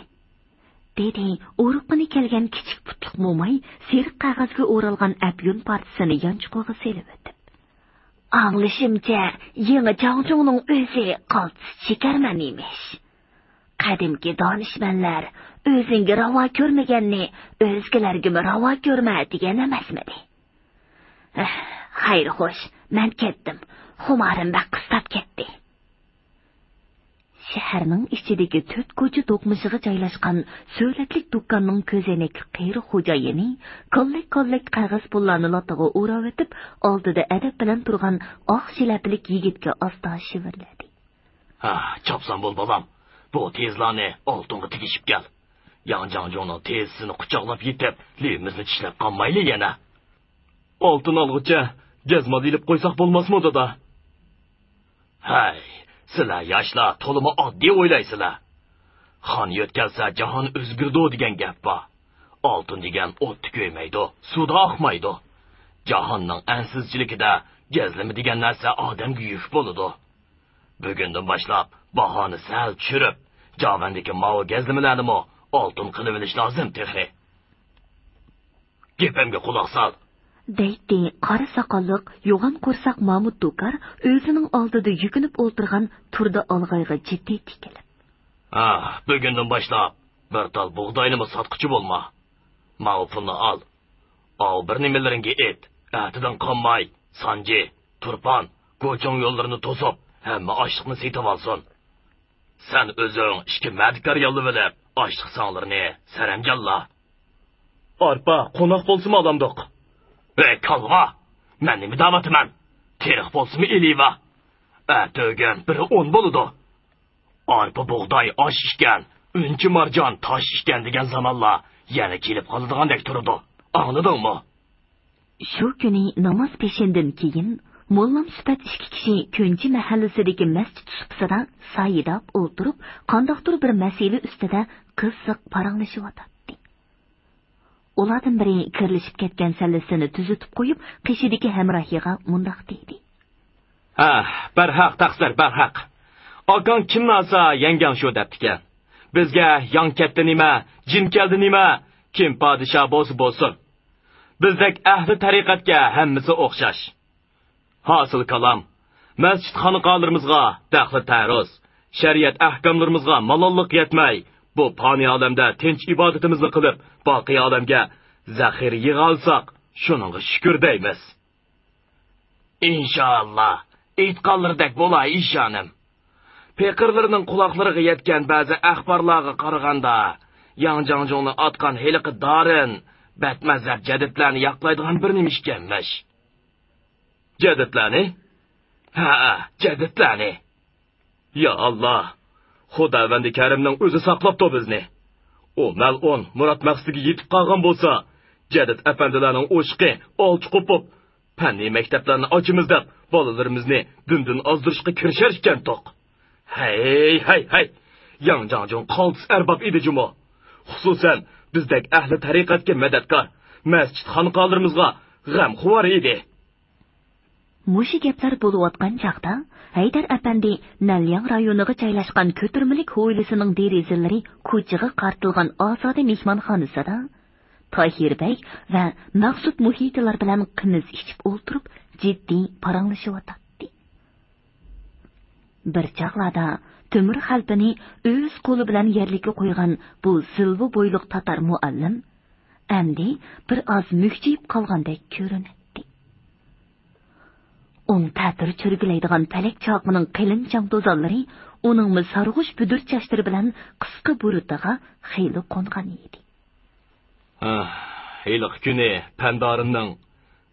دېدى ئورۇققىنى كەلگەن كىچىك پۇتلۇق موماي سېرىق قەغەزگە ئورالغان ئەپيۈن پارچىسىنى يانچۇقىغا سېلىۋېتىپ. ئاڭلىشىمچە، يېڭى جاڭجۇڭنىڭ ئۆزى قالتىس چېكەرمەن ئىمىش. قەدىمكى دانىشمەنلەر «ئۆزۈڭگە راۋا كۆرمىگەننى ئۆزگىلەرگىمۇ راۋا كۆرمە» دېگەن ئەمەسمىدى؟ ئەھ، خەير خوش، مەن كەتتىم. خۇمارىم بەك قىستاپ كەتتى. شەھەرنىڭ ئىچىدىكى تۆت كوچا دوقمۇشىغا جايلاشقان سۆلەتلىك دۇكاننىڭ كۆزەينەكلىك قېرى خوجايىنى كاللەك-كاللەك قەغەز پۇللارنى لاتىغا ئوراۋېتىپ، ئالدىدا ئەدەپ بىلەن تۇرغان ئاق شىلەپىلىك يىگىتكە ئاستا شىۋىرلىدى. ھا، چاپسان بول، بالام. بۇ تېزلارنى ئالتۇنغا تېگىشىپ كەل. ياڭ جاڭجۇڭنىڭ تېزىسىنى قۇچاقلاپ يېتىپ، لېۋىمىزنى چىشلەپ قالمايلى يەنە. ئالتۇن ئالغۇچە گەزمال ئېلىپ قويساق بولماسمۇ، دادا؟ ھەي، سىلەر ياشلار تولىمۇ ئاددىي ئويلايسىلەر. خان يۆتكەلسە جاھان ئۆزگىرىدۇ دېگەن گەپ بار. ئالتۇن دېگەن ئوتتا كۆيمەيدۇ، سۇدا ئاقمايدۇ. جاھاننىڭ ئەنسىزچىلىكىدە گەزلىمە دېگەن نەرسە ئادەمگە يۈك بولىدۇ. بۈگۈندىن باشلاپ باھانى سەل چۈشۈرۈپ، جاۋەندىكى ماۋۇ گەزلىمىلەرنىمۇ ئالتۇن قىلىۋېلىش لازىم تېخى. گېپىمگە قۇلاق سال. دەيتتى قارا ساقاللىق، يوغان قورساق مامۇت دۇكار ئۆزىنىڭ ئالدىدا يۈكۈنۈپ ئولتۇرغان تۇردى ئالغايغا جىددىي تىكىلىپ. ھا، بۈگۈندىن باشلاپ بىر تال بۇغداينىمۇ ساتقۇچى بولما. ماۋۇ پۇلنى ئال. ئاۋۇ بىر نېمىلىرىڭگە ئېيت، ئەتىدىن قالماي سانجى، تۇرپان، گۇچۇڭ يوللىرىنى توسۇپ، ھەممە ئاشلىقنى سېتىۋالسۇن. سەن ئۆزۈڭ ئىككى مەدىكار ياللىۋېلىپ، ئاشلىق ساڭلىرىنى سەرەمجانلا. ئارپا، قوناق بولسىمۇ ئالامدۇق؟ ھەي، كالۋا! مەن نېمە دەۋاتىمەن؟ تېرىق بولسىمۇ ئېلىۋا. ئەتە-ئۆگۈن بىرى ئون بولىدۇ. ئارپا بۇغداي ئاش ئىكەن، ئۈنچە مارجان تاش ئىكەن دېگەن زامانلار يەنە كېلىپ قالىدىغاندەك تۇرىدۇ. ئاڭلىدىڭمۇ؟ شۇ كۈنى ناماز پېشىندىن كېيىن، موللام سۈپەت ئىككى كىشى كۆنچى مەھەللىسىدىكى مەسچىت سۇپىسىدا سايىداپ ئولتۇرۇپ، قانداقتۇر بىر مەسىلە ئۈستىدە قىزىق پاراڭلىشىۋاتاتتى. ئۇلاردىن بىرى كىرلىشىپ كەتكەن سەللىسىنى تۈزىتىپ قويۇپ، قېشىدىكى ھەمراھىغا مۇنداق دېدى. ھە، بەرھەق، تەقسىر، بەرھەق. ئاكاڭ كىمنى ئالسا، يەڭگەڭ شۇ دەپتىكەن. بىزگە ياڭ كەتتى نېمە، جىن كەلدى نېمە، كىم پادىشاھ بولسا بولسۇن. بىزدەك ئەھلى تەرىقەتكە ھەممىسى ئوخشاش. ھاسىل كالام، مەسچىت خانىقالىرىمىزغا دەخلى تەرۇز، شەرىئەت ئەھكاملىرىمىزغا مالاللىق يەتمەي، بۇ پانىي ئالەمدە تىنچ ئىبادىتىمىزنى قىلىپ، باقىي ئالەمگە زەخىرە يىغالىساق، شۇنىڭغا شۈكۈر دەيمىز. ئىنشائاللا، ئېيتقانلىرىدەك بولاي، ئىشانىم. پېقىرلىرىنىڭ قۇلاقلىرىغا يەتكەن بەزى ئەخبارلارغا قارىغاندا، ياڭ جاڭجۇڭنى ئاتقان ھېلىقى دارىن بەتمەزھەپ جەدىدلەرنى ياقلايدىغان بىر نېمە ئىكەنمىش. جەدىدلەرنى؟ ھەئە، جەدىدلەرنى. يا ئاللا، خۇداۋەندى كەرىمنىڭ ئۆزى ساقلاپتۇ بىزنى. ئۇ مەلئۇن مۇراد مەقسىتىگە يېتىپ قالغان بولسا، جەدىت ئەپەندىلەرنىڭ ئوشۇقى ئالچى قوپۇپ، پەننىي مەكتەپلەرنى ئاچىمىز دەپ، بالىلىرىمىزنى دىندىن ئازدۇرۇشقا كىرىشەر ئىكەنتۇق. ھەي، ھەي، ھەي! ياڭ جاڭجۇڭ قالتىس ئەرباب ئىدى جۇمۇ. خۇسۇسەن، بىزدەك ئەھلى تەرىقەتكە مەدەتكار، مەسچىت خانقالىرىمىزغا غەمخور ئىدى. مۇشۇ گەپلەر بولۇۋاتقان چاغدا، ھەيدەر ئەپەندى نەنلياڭ رايونىغا جايلاشقان كۆتۈرمىلىك ھويلىسىنىڭ دېرىزىلىرى كوچىغا قارىتىلغان ئازادە مېھمانخانىسىدا تاھىر بەگ ۋە مەخسۇت مۇھىتىلار بىلەن قىمىز ئىچىپ ئولتۇرۇپ، جىددىي پاراڭلىشىۋاتاتتى. بىر چاغلاردا تۆمۈر خەلپىنى ئۆز قولى بىلەن يەرلىككە قويغان بۇ زىلۋا بويلۇق تاتار مۇئەللىم ئەمدى بىر ئاز مۈكچىيىپ قالغاندەك كۆرۈنەتتى. ئوڭ تەتۈر چۆرگىلەيدىغان پەلەك چاقىنىڭ قېلىن چاڭ توزانلىرى ئۇنىڭمۇ سارغۇچ بۈدۈر چاچلىرى بىلەن قىسقا بۇرۇتىغا خېلى قونغان ئىدى. ھە، ھېلىقى كۈنى پەندارىمنىڭ،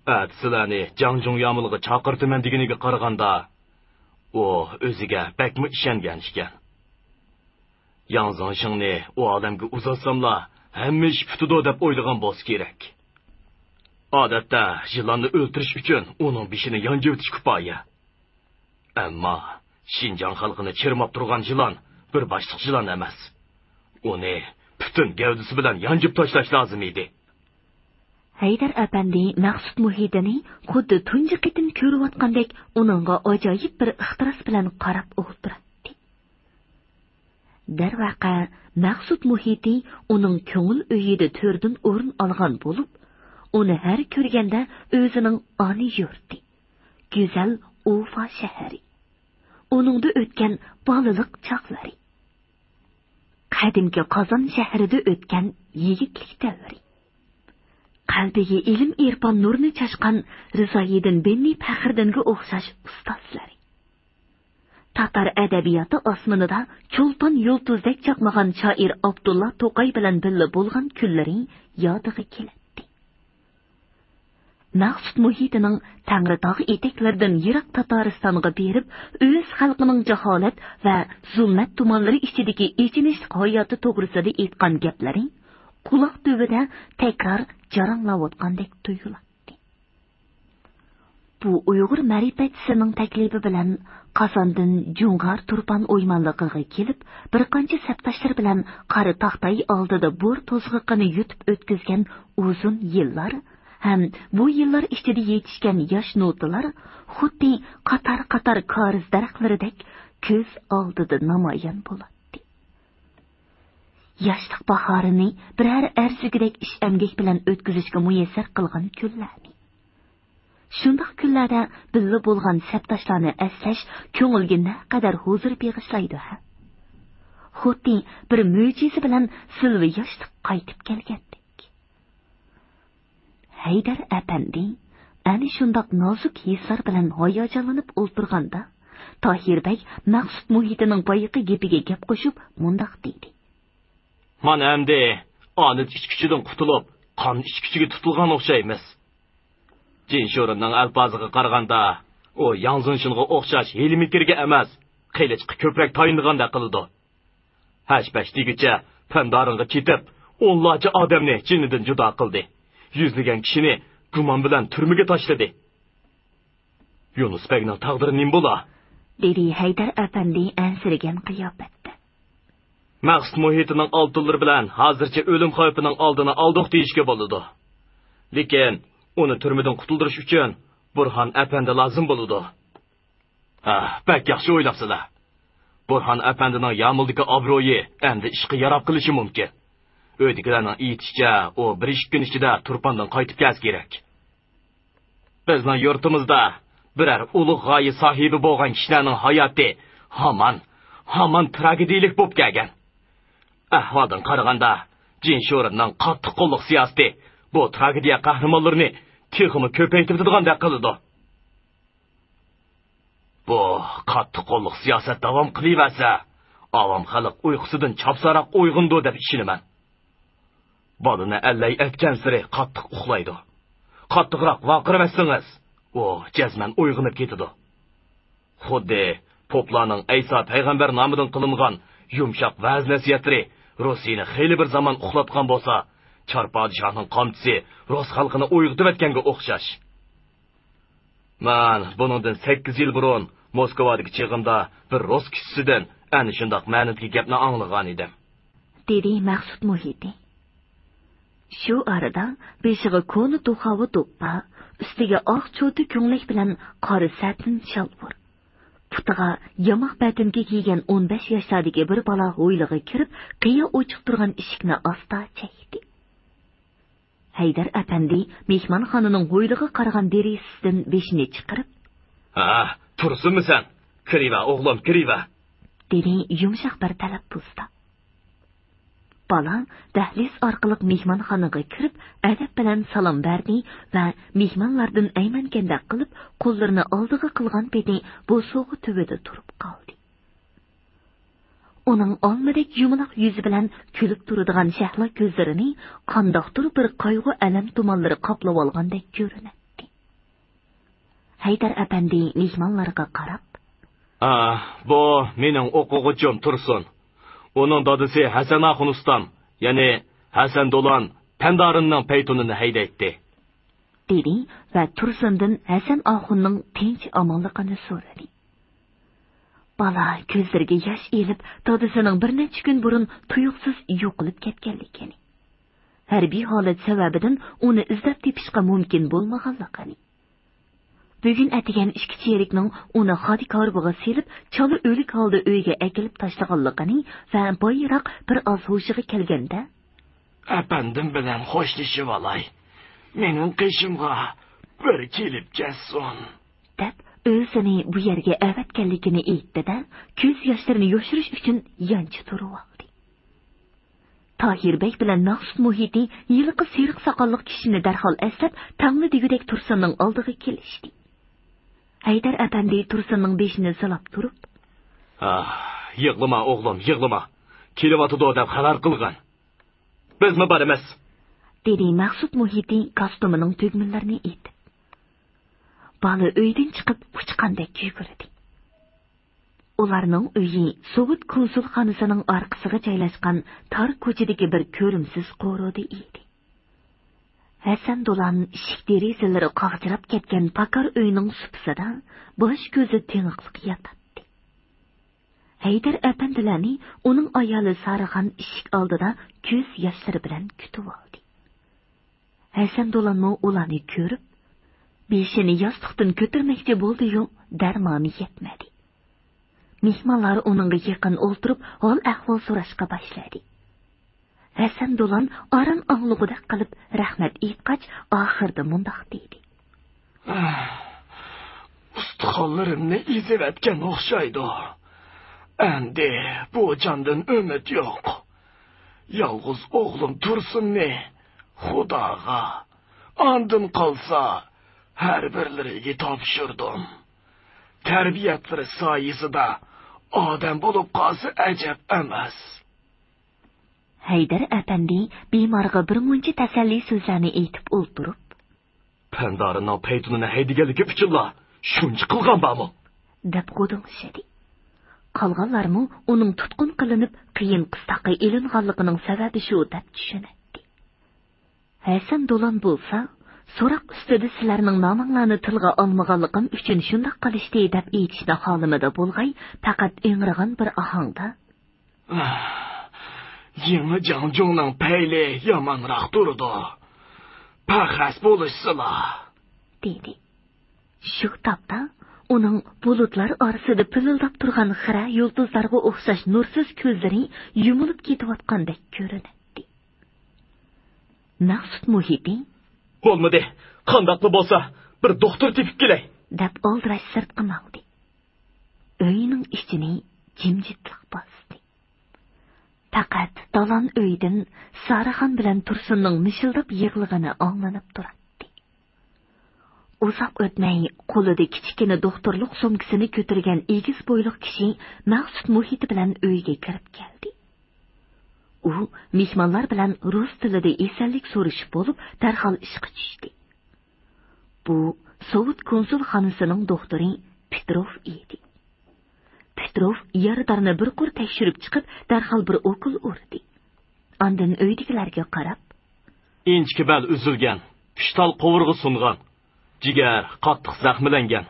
ئەتە سىلەرنى جاڭجۇڭ يامىلىغا چاقىرتىمەن دېگىنىگە قارىغاندا، ئۇ ئۆزىگە بەكمۇ ئىشەنگەن ئىكەن. ياڭ زېڭشىڭنى ئۇ ئالەمگە ئۇزاتساملا، ھەممە ئىش پۈتىدۇ دەپ ئويلىغان بولسا كېرەك. ئادەتتە يىلاننى ئۆلتۈرۈش ئۈچۈن ئۇنىڭ بېشىنى يانجىۋېتىش كۇپايە. ئەمما شىنجاڭ خەلقىنى چىرماپ تۇرغان يىلان بىر باشلىق يىلان ئەمەس. ئۇنى پۈتۈن گەۋدىسى بىلەن يانجىپ تاشلاش لازىم ئىدى. ھەيدەر ئەپەندى مەخسۇت مۇھىتىنى خۇددى تۇنجى قېتىم كۆرۈۋاتقاندەك ئۇنىڭغا ئاجايىپ بىر ئىختىراس بىلەن قاراپ ئولتۇراتتى. دەرۋەقە، مەخسۇت مۇھىتى ئۇنىڭ كۆڭۈل ئۆيىدە تۆردىن ئورۇن ئالغان بولۇپ، ئۇنى ھەر كۆرگەندە ئۆزىنىڭ ئانا يۇرتى، گۈزەل ئۇفا شەھىرى، ئۇنىڭدا ئۆتكەن بالىلىق چاغلىرى، قەدىمكى قازان شەھىرىدە ئۆتكەن يىگىتلىك دەۋرى، قەلبىگە ئىلىم-ئېرپان نۇرىنى چاچقان رىزايىدىن بىننى پەخرىدىنگە ئوخشاش ئۇستازلىرى، تاتار ئەدەبىياتى ئاسمىنىدا چولپان يۇلتۇزدەك چاقنىغان شائىر ئابدۇللا توقاي بىلەن بىللە بولغان كۈنلىرى يادىغا كېلەتتى. مەخسۇت مۇھىتىنىڭ تەڭرىتاغ ئېتەكلىرىدىن يىراق تاتارىستانغا بېرىپ، ئۆز خەلقىنىڭ جاھالەت ۋە زۇلمەت تۇمانلىرى ئىچىدىكى ئېچىنىشلىق ھاياتى توغرىسىدا ئېيتقان گەپلىرى قۇلاق تۈۋىدە تەكرار جاراڭلاۋاتقاندەك تۇيۇلاتتى. بۇ ئۇيغۇر مەرىپەتچىسىنىڭ تەكلىپى بىلەن قازاندىن جۇڭغار تۇرپان ئويمانلىقىغا كېلىپ، بىر قانچە سەپداشلىرى بىلەن قارا تاختاي ئالدىدا بور توزغىقىنى يۇتۇپ ئۆتكۈزگەن ئۇزۇن يىللار ھەم بۇ يىللار ئىچىدە يېتىشكەن ياش نوتىلار خۇددى قاتار-قاتار كارىز دەرەخلىرىدەك كۆز ئالدىدا نامايان بولاتتى. ياشلىق باھارىنى بىرەر ئەرزىگۈدەك ئىش-ئەمگەك بىلەن ئۆتكۈزۈشكە مۇيەسسەر قىلغان كۈنلەرنى، شۇنداق كۈنلەردە بىللە بولغان سەپداشلارنى ئەسلەش كۆڭۈلگە نەقەدەر ھۇزۇر بېغىشلايدۇ ھە! خۇددى بىر مۆجىزە بىلەن زىلۋا ياشلىق قايتىپ كەلگەندەك. ھەيدەر ئەپەندى ئەنە شۇنداق نازۇك ھېسلار بىلەن ھاياجانلىنىپ ئولتۇرغاندا، تاھىر بەگ مەخسۇت مۇھىتىنىڭ بايىقى گېپىگە گەپ قوشۇپ مۇنداق دېدى. مانا ئەمدى ئانىت ئىچكۈچىدىن قۇتۇلۇپ، قان ئىچكۈچىگە تۇتۇلغان ئوخشايمىز. جىنشورىننىڭ ئەلپازىغا قارىغاندا، ئۇ ياڭ زېڭشىنغا ئوخشاش ھىيلە-مىكىرگە ئەمەس، قىلىچقا كۆپرەك تايىنىدىغاندەك قىلىدۇ. ھەش-پەش دېگۈچە پەندارىڭغا چېتىپ، ئونلارچە ئادەمنى جېنىدىن جۇدا قىلدى. يۈزلىگەن كىشىنى گۇمان بىلەن تۈرمىگە تاشلىدى. يۇنۇس بەگنىڭ تەقدىرى نېمە بولا؟ دېدى ھەيدەر ئەپەندى ئەنسىرىگەن قىياپەتتە. مەخسۇت مۇھىتىنىڭ ئالتۇنلىرى بىلەن ھازىرچە ئۆلۈم خەۋپىنىڭ ئالدىنى ئالدۇق دېيىشكە بولىدۇ. لېكىن ئۇنى تۈرمىدىن قۇتۇلدۇرۇش ئۈچۈن بۇرھان ئەپەندى لازىم بولىدۇ. ھا، بەك ياخشى ئويلاپسىلەر. بۇرھان ئەپەندىنىڭ يامۇلدىكى ئابرۇيى ئەمدى ئىشقا ياراپ قېلىشى مۇمكىن. ئۆيدىكىلەرنىڭ ئېيتىشىچە، ئۇ بىر ئىككى كۈن ئىچىدە تۇرپاندىن قايتىپ كەلسە كېرەك. بىزنىڭ يۇرتىمىزدا بىرەر ئۇلۇغ غايە ساھىبى بولغان كىشىلەرنىڭ ھاياتى ھامان، ھامان تراگېدىيىلىك بولۇپ كەلگەن. ئەھۋالدىن قارىغاندا، جىنشورىننىڭ قاتتىق قوللۇق سىياسىتى بۇ تراگېدىيە قەھرىمانلىرىنى تېخىمۇ كۆپەيتىۋېتىدىغاندەك قىلىدۇ. بۇ قاتتىق قوللۇق سىياسەت داۋام قىلىۋەرسە، ئاۋام خەلق ئۇيقۇسىدىن چاپسانراق ئويغىنىدۇ دەپ ئىشىنىمەن. بالىنى ئەللەي ئەتكەنسېرى قاتتىق ئۇخلايدۇ. قاتتىقراق ۋارقىرىۋەتسىڭىز، ئۇ جەزمەن ئويغىنىپ كېتىدۇ. خۇددى پوپلارنىڭ ئەيسا پەيغەمبەر نامىدىن قىلىنغان يۇمشاق ۋەز-نەسىھەتلىرى روسىيىنى خېلى بىر زامان ئۇخلاتقان بولسا، چار پادىشاھنىڭ قامچىسى رۇس خەلقىنى ئويغىتىۋەتكەنگە ئوخشاش. مەن بۇنىڭدىن سەككىز يىل بۇرۇن موسكۋادىكى چېغىمدا بىر رۇس كىشىسىدىن ئەنە شۇنداق مەنىدىكى گەپنى ئاڭلىغان ئىدىم. دېدى مەخسۇت مۇھىتى. شۇ ئارىدا بېشىغا كونا دوخاۋا دوپپا، ئۈستىگە ئاق چوتى كۆڭلەك بىلەن قارا سەتىن شالۋۇر، پۇتىغا ياماق بەتىنكە كىيگەن ئون بەش ياشلاردىكى بىر بالا ھويلىغا كىرىپ، قىيا ئوچۇق تۇرغان ئىشىكنى ئاستا چەكتى. ھەيدەر ئەپەندى مېھمانخانىنىڭ ھويلىغا قارىغان دېرىزىسىدىن بېشىنى چىقىرىپ، ھە، تۇرسۇنمۇ سەن؟ كىرىۋە، ئوغلۇم، كىرىۋە، دېدى يۇمشاق بىر تەلەپپۇزدا. بالا دەھلىز ئارقىلىق مېھمانخانىغا كىرىپ، ئەدەپ بىلەن سالام بەردى ۋە مېھمانلاردىن ئەيمەنگەندەك قىلىپ، قوللىرىنى ئالدىغا قىلغان پېتى بوسۇغا تۈۋىدە تۇرۇپ قالدى. ئۇنىڭ ئالمىدەك يۇمىلاق يۈزى بىلەن كۈلۈپ تۇرىدىغان شەھلا كۆزلىرىنى قانداقتۇر بىر قايغۇ-ئەلەم تۇمانلىرى قاپلىۋالغاندەك كۆرۈنەتتى. ھەيدەر ئەپەندى مېھمانلارغا قاراپ، ئا، بۇ مېنىڭ ئوقۇغۇچىم تۇرسۇن. ئۇنىڭ دادىسى ھەسەن ئاخۇن ئۇستام، يەنى ھەسەن دولان پەندارىننىڭ پەيتۇنىنى ھەيدەيتتى، دېدى ۋە تۇرسۇندىن ھەسەن ئاخۇننىڭ تىنچ-ئامانلىقىنى سورىدى. بالا كۆزلىرىگە ياش ئېلىپ، دادىسىنىڭ بىر نەچچە كۈن بۇرۇن تۇيۇقسىز يوقىلىپ كەتكەنلىكىنى، ھەربىي ھالەت سەۋەبىدىن ئۇنى ئىزدەپ تېپىشقا مۇمكىن بولمىغانلىقىنى، بۈگۈن ئەتىگەن ئىككى چېرىكنىڭ ئۇنى خادى كارۋىغا سېلىپ، چالا ئۆلۈك ھالدا ئۆيگە ئەكېلىپ تاشلىغانلىقىنى ۋە بايراق بىر ئاز ھوشىغا كەلگەندە، ئەپەندىم بىلەن خوشلىشىۋالاي، مېنىڭ قېشىمغا بىر كېلىپ كەتسۇن، دەپ، ئۆزىنى بۇ يەرگە ئەۋەتكەنلىكىنى ئېيتتى-دە، كۆز ياشلىرىنى يوشۇرۇش ئۈچۈن يانچە تۇرۇۋالدى. تاھىر بەگ بىلەن مەخسۇت مۇھىتى ھېلىقى سېرىق ساقاللىق كىشىنى دەرھال ئەسلەپ، تەڭلا دېگۈدەك تۇرسۇننىڭ ئالدىغا كېلىشتى. ھەيدەر ئەپەندى تۇرسۇننىڭ بېشىنى سىلاپ تۇرۇپ، ئاھ، يىغلىما ئوغلۇم، يىغلىما. كېلىۋاتىدۇ دەپ خەۋەر قىلغىن. بىزمۇ بارىمىز، دېدى مەخسۇت مۇھىتى كاستۇمىنىڭ تۈگمىلىرىنى ئېتىپ. بالا ئۆيدىن چىقىپ ئۇچقاندەك يۈگۈردى. ئۇلارنىڭ ئۆيى سوۋېت كونسۇلخانىسىنىڭ ئارقىسىغا جايلاشقان تار كوچىدىكى بىر كۆرۈمسىز قورۇدا ئىدى. ھەسەن دولان ئىشىك دېرىزىلىرى قاغجىراپ كەتكەن پاكار ئۆينىڭ سۇپىسىدا باش كۆزى تېڭىقلىق ياتاتتى. ھەيدەر ئەپەندىلەرنى ئۇنىڭ ئايالى سارىخان ئىشىك ئالدىدا كۆز ياشلىرى بىلەن كۈتۈۋالدى. ھەسەن دولانمۇ ئۇلارنى كۆرۈپ، بېشىنى ياستۇقتىن كۆتۈرمەكچى بولدى-يۇ، دەرمانى يەتمىدى. مېھمانلار ئۇنىڭغا يېقىن ئولتۇرۇپ، ھال-ئەھۋال سوراشقا باشلىدى. ھەسەن دولان ئاران ئاڭلىغۇدەك قىلىپ رەھمەت ئېيتقاچ، ئاخىرىدا مۇنداق دېدى: ئۇستىخانلىرىمنى ئېزىۋەتكەن ئوخشايدۇ. ئەمدى بۇ جاندىن ئۈمىد يوق. يالغۇز ئوغلۇم تۇرسۇننى خۇداغا، ئاندىن قالسا ھەر بىرلىرىگە تاپشۇردۇم. تەربىيەتلىرى سايىسىدا ئادەم بولۇپ قالسا ئەجەب ئەمەس. ھەيدەر ئەپەندى بىمارغا بىر مۇنچە تەسەللى سۆزلەرنى ئېيتىپ ئولتۇرۇپ، پەندارىنىڭ پەيتۇنىنى ھەيدىگەنلىكى ئۈچۈنلا شۇنچە قىلغان بارمۇ؟ دەپ غۇدۇڭشىدى. قالغانلارمۇ ئۇنىڭ تۇتقۇن قىلىنىپ، قىيىن قىستاققا ئېلىنغانلىقىنىڭ سەۋەبى شۇ دەپ چۈشىنەتتى. ھەسەن دولان بولسا، سوراق ئۈستىدە سىلەرنىڭ نامىڭلارنى تىلغا ئالمىغانلىقىم ئۈچۈن شۇنداق قىلىشتى دەپ ئېيتىشنى خالىمىدى بولغاي، پەقەت ئىڭرىغان بىر ئاھاڭدا، يېڭى جاڭجۇڭنىڭ پەيلى يامانراق تۇرىدۇ. پەخەس بولۇشسىلا، دېدى. شۇ تاپتا ئۇنىڭ بۇلۇتلار ئارىسىدا پىلىلداپ تۇرغان خىرە يۇلتۇزلارغا ئوخشاش نۇرسىز كۆزلىرى يۇمۇلۇپ كېتىۋاتقاندەك كۆرۈنەتتى. مەخسۇت مۇھىتى، بولمىدى، قانداقلا بولسا بىر دوختۇر تېپىپ كېلەي، دەپ ئالدىراش سىرتقا ماڭدى. ئۆينىڭ ئىچىنى جىمجىتلىق باستى. پەقەت دالان ئۆيدىن سارىخان بىلەن تۇرسۇننىڭ مىشىلداپ يىغلىغىنى ئاڭلىنىپ تۇراتتى. ئۇزاق ئۆتمەي، قولىدا كىچىككىنە دوختۇرلۇق سومكىسىنى كۆتۈرگەن ئېگىز بويلۇق كىشى مەخسۇت مۇھىتى بىلەن ئۆيگە كىرىپ كەلدى. ئۇ مېھمانلار بىلەن رۇس تىلىدا ئېسەنلىك سورىشىپ بولۇپ، دەرھال ئىشقا چۈشتى. بۇ سوۋېت كونسۇلخانىسىنىڭ دوختۇرى پېتروف ئىدى. پېتروف يارىدارنى بىر قۇر تەكشۈرۈپ چىقىپ، دەرھال بىر ئوكۇل ئۇردى. ئاندىن ئۆيدىكىلەرگە قاراپ، ئىنچىكە بەل ئۈزۈلگەن، ئۈچ تال قوۋۇرغا سۇنغان، جىگەر قاتتىق زەخىملەنگەن،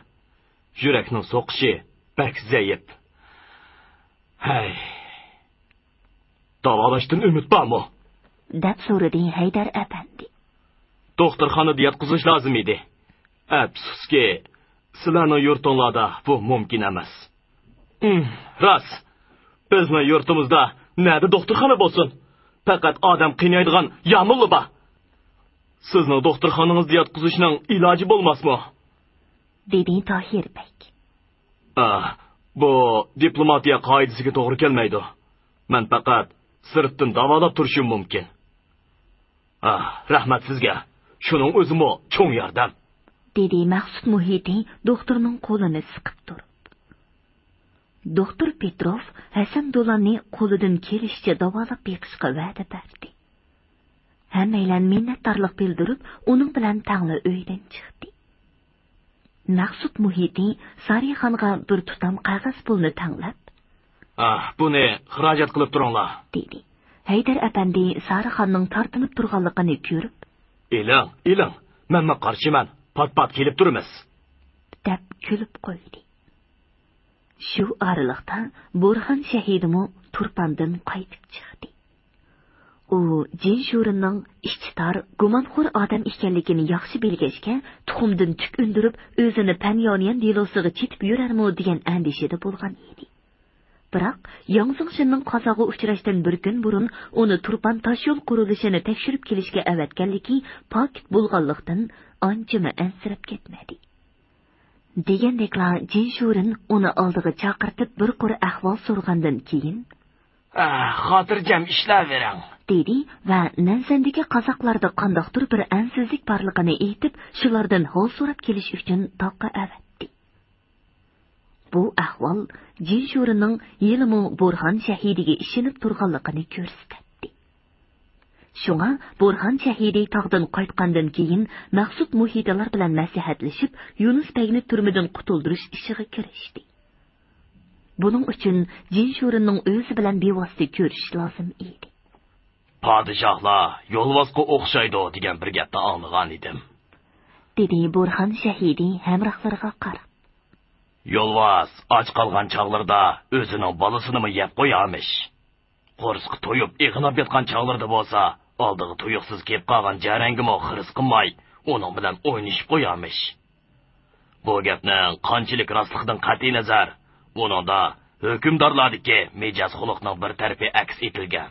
يۈرەكنىڭ سوقۇشى بەك زەئىپ. ھەي، داۋالاشتىن ئۈمىد بارمۇ؟ دەپ سورىدى ھەيدەر ئەپەندى. دوختۇرخانىدا ياتقۇزۇش لازىم ئىدى. ئەپسۇسكى، سىلەرنىڭ يۇرتۇڭلاردا بۇ مۇمكىن ئەمەس. ئىم، راست. بىزنىڭ يۇرتىمىزدا نەدە دوختۇرخانا بولسۇن؟ پەقەت ئادەم قىينايدىغان يامۇللا بار. سىزنىڭ دوختۇرخانىڭىزدا ياتقۇزۇشنىڭ ئىلاجى بولماسمۇ؟ دېدى تاھىر بەگ. ئا، بۇ دىپلوماتىيە قائىدىسىگە توغرا كەلمەيدۇ. مەن پەقەت سىرتتىن داۋالاپ تۇرۇشۇم مۇمكىن. ئا، رەھمەت سىزگە. شۇنىڭ ئۆزىمۇ چوڭ ياردەم. دېدى مەخسۇت مۇھىتى دوختۇرنىڭ قولىنى سىقىپ تۇرۇپ. دوختۇر پېتروف ھەسەن دولاننى قولىدىن كېلىشىچە داۋالاپ بېقىشقا ۋەدە بەردى. ھەممەيلەن مىننەتدارلىق بىلدۈرۈپ، ئۇنىڭ بىلەن تەڭلا ئۆيدىن چىقتى. مەخسۇت مۇھىتى سارىخانغا بىر تۇتام قەغەز پۇلنى تەڭلەپ، ئاھ، بۇنى خىراجەت قىلىپ تۇرۇڭلار، دېدى. ھەيدەر ئەپەندى سارىخاننىڭ تارتىنىپ تۇرغانلىقىنى كۆرۈپ، ئېلىڭ، ئېلىڭ، مەنمۇ قارشىمەن، پات-پات كېلىپ تۇرىمىز، دەپ كۈلۈپ قويدى. شۇ ئارىلىقتا بورھان شەھىدىمۇ تۇرپاندىن قايتىپ چىقتى. ئۇ جىن شۇرىننىڭ ئىچى تار، گۇمانخور ئادەم ئىكەنلىكىنى ياخشى بىلگەچكە، تۇخۇمدىن تۈك ئۈندۈرۈپ، ئۆزىنى پەنياۋنيەن دېلوسىغا چېتىپ يۈرەرمۇ دېگەن ئەندىشىدە بولغان ئىدى. بىراق، ياڭ زېڭشىننىڭ قازاغا ئۇچراشتىن بىر كۈن بۇرۇن ئۇنى تۇرپان تاشيول قۇرۇلۇشىنى تەكشۈرۈپ كېلىشكە ئەۋەتكەنلىكى پاكىت بولغانلىقتىن، ئانچىمۇ ئەنسىرەپ كەتمىدى. دېگەندەكلا جىن شۇرىن ئۇنى ئالدىغا چاقىرتىپ بىر قۇر ئەھۋال سورىغاندىن كېيىن، ئە، خاتىرجەم ئىشلەۋېرىڭ، دېدى ۋە نەنسەندىكى قازاقلاردا قانداقتۇر بىر ئەنسىزلىك بارلىقىنى ئېيتىپ، شۇلاردىن ھال سوراپ كېلىش ئۈچۈن تاغقا ئەۋەتتى. بۇ ئەھۋال جىن شۇرىنىڭ ھېلىمۇ بورھان شەھىدىگە ئىشىنىپ تۇرغانلىقىنى كۆرسىتەتتى. شۇڭا بورھان شەھىدى تاغدىن قايتقاندىن كېيىن، مەخسۇت مۇھىتىلار بىلەن مەسلىھەتلىشىپ، يۇنۇس بەگنى تۈرمىدىن قۇتۇلدۇرۇش ئىشىغا كىرىشتى. بۇنىڭ ئۈچۈن جىن شۇرىننىڭ ئۆزى بىلەن بىۋاسىتە كۆرۈشۈش لازىم ئىدى. پادىشاھلار يولۋاسقا ئوخشايدۇ دېگەن بىر گەپنى ئاڭلىغان ئىدىم، دېدى بورھان شەھىدى ھەمراھلىرىغا قاراپ. يولۋاس ئاچ قالغان چاغلىرىدا ئۆزىنىڭ بالىسىنىمۇ يەپ قويارمىش. قورسىقى تويۇپ ئېغىناپ ياتقان چاغلىرىدا بولسا، ئالدىغا تۇيۇقسىز كېلىپ قالغان جەرەڭگىمۇ خىرىس قىلماي، ئۇنىڭ بىلەن ئوينىشىپ قويارمىش. بۇ گەپنىڭ قانچىلىك راستلىقىدىن قەتئىينەزەر، ئۇنىڭدا ھۆكۈمدارلاردىكى مىجەز خۇلقنىڭ بىر تەرىپى ئەكس ئېتىلگەن.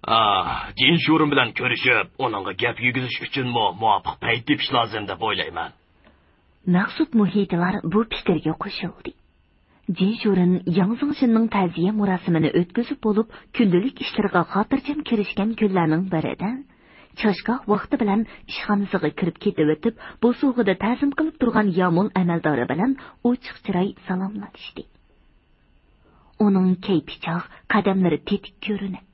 ئاھ، جىن شۇرىن بىلەن كۆرۈشۈپ، ئۇنىڭغا گەپ يېگۈزۈش ئۈچۈنمۇ مۇۋاپىق پەيت تېپىش لازىم دەپ ئويلايمەن. مەخسۇت مۇھىتىلار بۇ پىكىرگە قوشۇلدى. جىن شۇرىن ياڭ زېڭشىننىڭ تەزىيە مۇراسىمىنى ئۆتكۈزۈپ بولۇپ، كۈندىلىك ئىشلىرىغا خاتىرجەم كىرىشكەن كۈنلەرنىڭ بىرىدە، چاشگاھ ۋاقتى بىلەن ئىشخانىسىغا كىرىپ كېتىۋېتىپ، بوسۇغىدا تەزىم قىلىپ تۇرغان يامۇل ئەمەلدارى بىلەن ئوچۇق چىراي سالاملاشتى. ئۇنىڭ كەيپى چاغ، قەدەملىرى تېتىك كۆرۈنەتتى.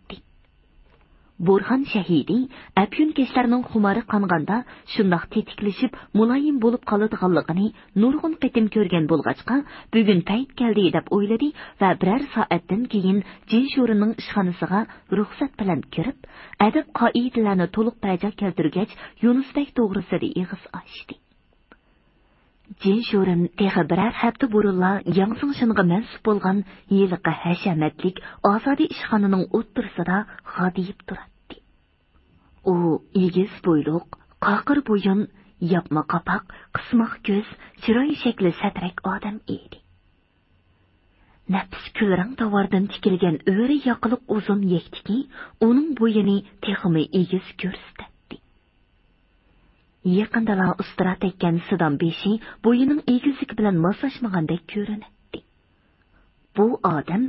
بورھان شەھىدى ئەپيۈنكەشلەرنىڭ خۇمارى قانغاندا شۇنداق تېتىكلىشىپ، مۇلايىم بولۇپ قالىدىغانلىقىنى نۇرغۇن قېتىم كۆرگەن بولغاچقا، بۈگۈن پەيت كەلدى دەپ ئويلىدى ۋە بىرەر سائەتتىن كېيىن جىن شۇرىنىڭ ئىشخانىسىغا رۇخسەت بىلەن كىرىپ، ئەدەپ-قائىدىلەرنى تولۇق بەجا كەلتۈرگەچ، يۇنۇس بەگ توغرىسىدا ئېغىز ئاچتى. جىن شۇرىن تېخى بىرەر ھەپتە بۇرۇنلا ياڭ زېڭشىنغا مەنسۇپ بولغان ھېلىقى ھەشەمەتلىك ئازادە ئىشخانىنىڭ ئوتتۇرىسىدا غادىيىپ تۇراتتى. ئۇ ئېگىز بويلۇق، قاقىر بويۇن، ياپما قاپاق، قىسماق كۆز، چىراي شەكلى سەترەك ئادەم ئىدى. نەپىس كۈلرەڭ تاۋاردىن تىكىلگەن ئۆرە ياقىلىق ئۇزۇن يەكتىكى ئۇنىڭ بويىنى تېخىمۇ ئېگىز كۆرسىتەتتى. يېقىندىلا ئۇسترا تەگكەن سىدام بېشى بويىنىڭ ئېگىزلىكى بىلەن ماسلاشمىغاندەك كۆرۈنەتتى. بۇ ئادەم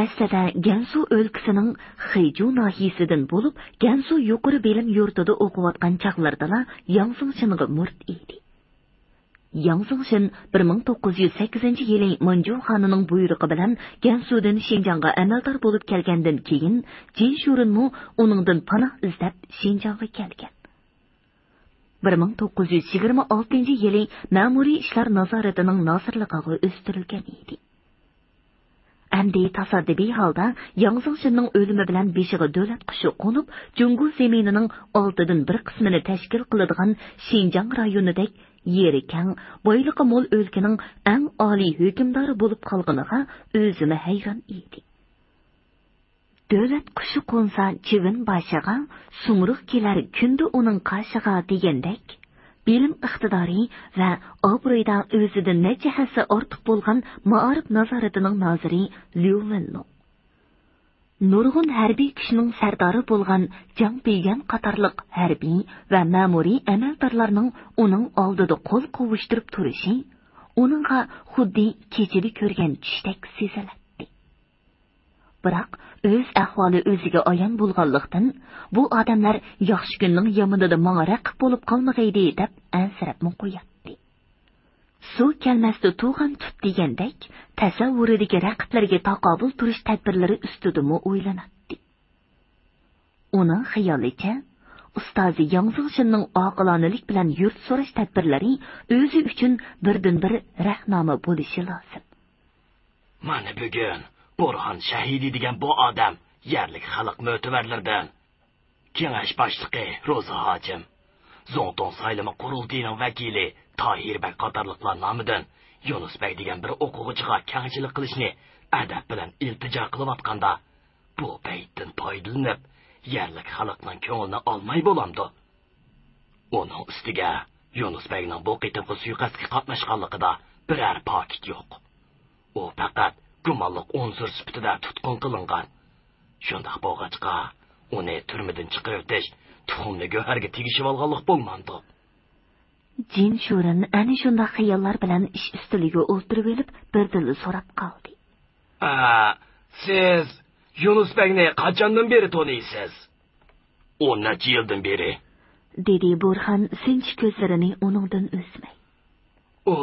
ئەسلىدە گەنسۇ ئۆلكىسىنىڭ خېجۇ ناھىيىسىدىن بولۇپ، گەنسۇ يۇقىرى بىلىم يۇرتىدا ئوقۇۋاتقان چاغلىرىدىلا ياڭ زېڭشىنغا مۇرىت ئىدى. ياڭ زېڭشىن بىر مىڭ توققۇز يۈز سەككىزىنچى يىلى مانجۇ خانىنىڭ بۇيرۇقى بىلەن گەنسۇدىن شىنجاڭغا ئەمەلدار بولۇپ كەلگەندىن كېيىن، جىن شۇرىنمۇ ئۇنىڭدىن پاناھ ئىزدەپ شىنجاڭغا كەلگەن. بىر مىڭ توققۇز يۈز يىگىرمە ئالتىنچى يىلى مەمۇرىي ئىشلار نازارىتىنىڭ نازىرلىقىغا ئۆستۈرۈلگەن ئىدى. ئەمدى تاسادىپىي ھالدا ياڭ زېڭشىننىڭ ئۆلۈمى بىلەن بېشىغا دۆلەت قۇشى قونۇپ، جۇڭگو زېمىنىنىڭ ئالتىدىن بىر قىسمىنى تەشكىل قىلىدىغان شىنجاڭ رايونىدەك يېرى كەڭ، بايلىقى مول ئۆلكىنىڭ ئەڭ ئالىي ھۆكۈمدارى بولۇپ قالغىنىغا ئۆزىمۇ ھەيران ئىدى. دۆلەت قۇشى قونسا چىۋىن باشىغا، سۇمرۇغ كېلەر كۈندە ئۇنىڭ قاشىغا دېگەندەك، بىلىم ئىقتىدارى ۋە ئابرۇيىدا ئۆزىدىن نەچچە ھەسسە ئارتۇق بولغان مائارىپ نازارىتىنىڭ نازىرى ليۇ ۋېنلۇڭ، نۇرغۇن ھەربىي كۈچنىڭ سەردارى بولغان جاڭ بىيۈەن قاتارلىق ھەربىي ۋە مەمۇرىي ئەمەلدارلارنىڭ ئۇنىڭ ئالدىدا قول قوۋۇشتۇرۇپ تۇرۇشى ئۇنىڭغا خۇددى كېچىدە كۆرگەن چۈشتەك سېزىلەتتى. بىراق ئۆز ئەھۋالى ئۆزىگە ئايان بولغانلىقتىن، بۇ ئادەملەر ياخشى كۈننىڭ يامىنىدا ماڭا رەقىب بولۇپ قالمىغايدى دەپ ئەنسىرەپمۇ قوياتتى. سۇ كەلمەستە تۇغان تۇت دېگەندەك، تەسەۋۋۇرىدىكى رەقىبلىرىگە تاقابىل تۇرۇش تەدبىرلىرى ئۈستىدىمۇ ئويلىناتتى. ئۇنىڭ خىيالىچە، ئۇستازى ياڭ زېڭشىننىڭ ئاقىلانىلىك بىلەن يۇرت سوراش تەدبىرلىرى ئۆزى ئۈچۈن بىردىنبىر رەھنامە بولۇشى لازىم. مانا بۈگۈن بورھان شەھىدى دېگەن بۇ ئادەم يەرلىك خەلق مۆتىۋەرلىرىدىن، كېڭەش باشلىقى روزا ھاجىم، زۇڭتۇڭ سايلىما قۇرۇلتىيىنىڭ ۋەكىلى تاھىر بەگ قاتارلىقلار نامىدىن يۇنۇس بەگ دېگەن بىر ئوقۇغۇچىغا كەڭچىلىك قىلىشنى ئەدەپ بىلەن ئىلتىجا قىلىۋاتقاندا، بۇ پەيتتىن پايدىلىنىپ، يەرلىك خەلقنىڭ كۆڭلىنى ئالماي بولامدۇ؟ ئۇنىڭ ئۈستىگە يۇنۇس بەگنىڭ بۇ قېتىمقى سۇيىقەستكە قاتناشقانلىقىدا بىرەر پاكىت يوق. ئۇ پەقەت گۇمانلىق ئۇنسۇر سۈپىتىدە تۇتقۇن قىلىنغان. شۇنداق بولغاچقا، ئۇنى تۈرمىدىن چىقىرىۋېتىش تۇخۇمنى گۆھەرگە تېگىشىۋالغانلىق بولمامدۇ؟ جىن شۇرېن ئەنە شۇنداق خىياللار بىلەن ئىش ئۈستىلىگە ئولتۇرۇۋېلىپ، بىردىنلا سوراپ قالدى. ئا، سىز يۇنۇس بەگنى قاچاندىن بېرى تونۇيسىز؟ ئون نەچچە يىلدىن بېرى، دېدى بورھان سىنچى كۆزلىرىنى ئۇنىڭدىن ئۈزمەي. ئۇ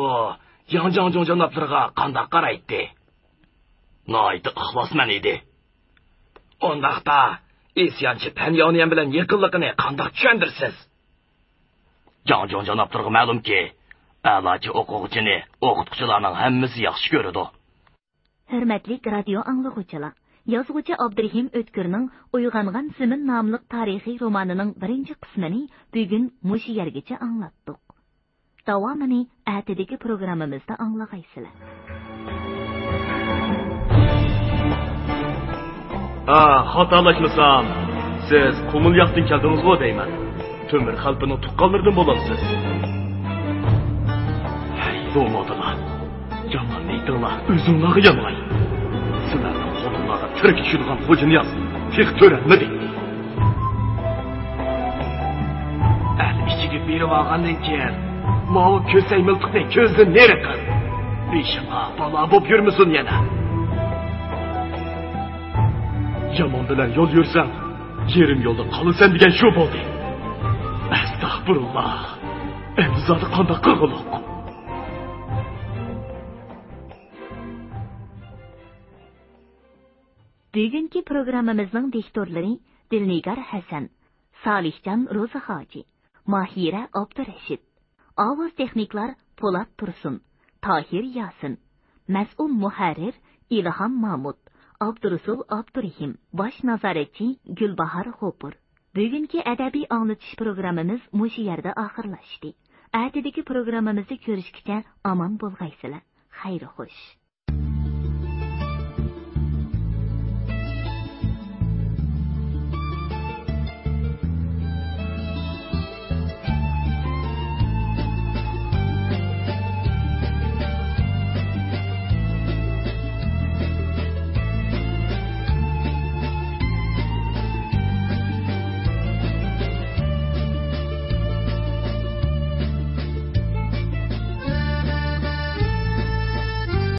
ياڭ جاڭجۇڭ جانابلىرىغا قانداق قارايتتى؟ ناھايىتى ئىخلاسمەن ئىدى. ئۇنداقتا، ئىسيانچى پەن ياۋنيەن بىلەن يېقىنلىقىنى قانداق چۈشەندۈرىسىز؟ جاڭجۇڭ جانابلىرىغا مەلۇمكى، ئەلاچى ئوقۇغۇچىنى ئوقۇتقۇچىلارنىڭ ھەممىسى ياخشى كۆرىدۇ. ھۆرمەتلىك رادىيو ئاڭلىغۇچىلار، يازغۇچى ئابدۇرېھىم ئۆتكۈرنىڭ ئويغانغان زېمىن ناملىق تارىخىي رومانىنىڭ بىرىنچى قىسمىنى بۈگۈن مۇشۇ يەرگىچە ئاڭلاتتۇق. داۋامىنى ئەتىدىكى پروگراممىمىزدا ئاڭلىغايسىلەر. ئا، خاتالاشمىسام، سىز قۇمۇل ياقتىن كەلدىڭىزغۇ دەيمەن. تۆمۈر خەلپىنىڭ تۇغقانلىرىدىن بولامسىز؟ ھەي، دوڭلاتىلار! يامان نىيىتىڭلار ئۆزۈڭلارغا يانغاي! سىلەرنىڭ قولۇڭلارغا تىرىك چۈشىدىغان خوجانىياز تېخى تۆرەلمىدى. ئەل ئىچىگە بېرىۋالغاندىن كېيىن، ماۋۇ كۆسەي مىلتىقنى كۆزدىن نېرى قىل! بېشىڭغا بالا بوپ يۈرمىسۇن يەنە! يامان بىلەن يول يۈرسەڭ، يېرىم يولدا قالىسەن دېگەن شۇ بولدى. ئەستەغپۇرۇللا. ئەمدى زادى قانداق قىلغۇلۇق؟ بۈگۈنكى پروگراممىمىزنىڭ دىكتورلىرى دىلنىگار ھەسەن، سالىھجان روزى ھاجى، ماھىرە ئابدۇرېشىت. ئاۋاز تېخنىكلار پولات تۇرسۇن، تاھىر ياسىن، مەسئۇل مۇھەررىر ئىلھام مامۇت، ئابدۇرۇسۇل ئابدۇرېھىم، باش نازارەتچى گۈلباھار غوپۇر. بۈگۈنكى ئەدەبىي ئاڭلىتىش پروگراممىمىز مۇشۇ يەردە ئاخىرلاشتى. ئەتىدىكى پروگراممىمىزدا كۆرۈشكىچە ئامان بولغايسىلەر. خەير خوش.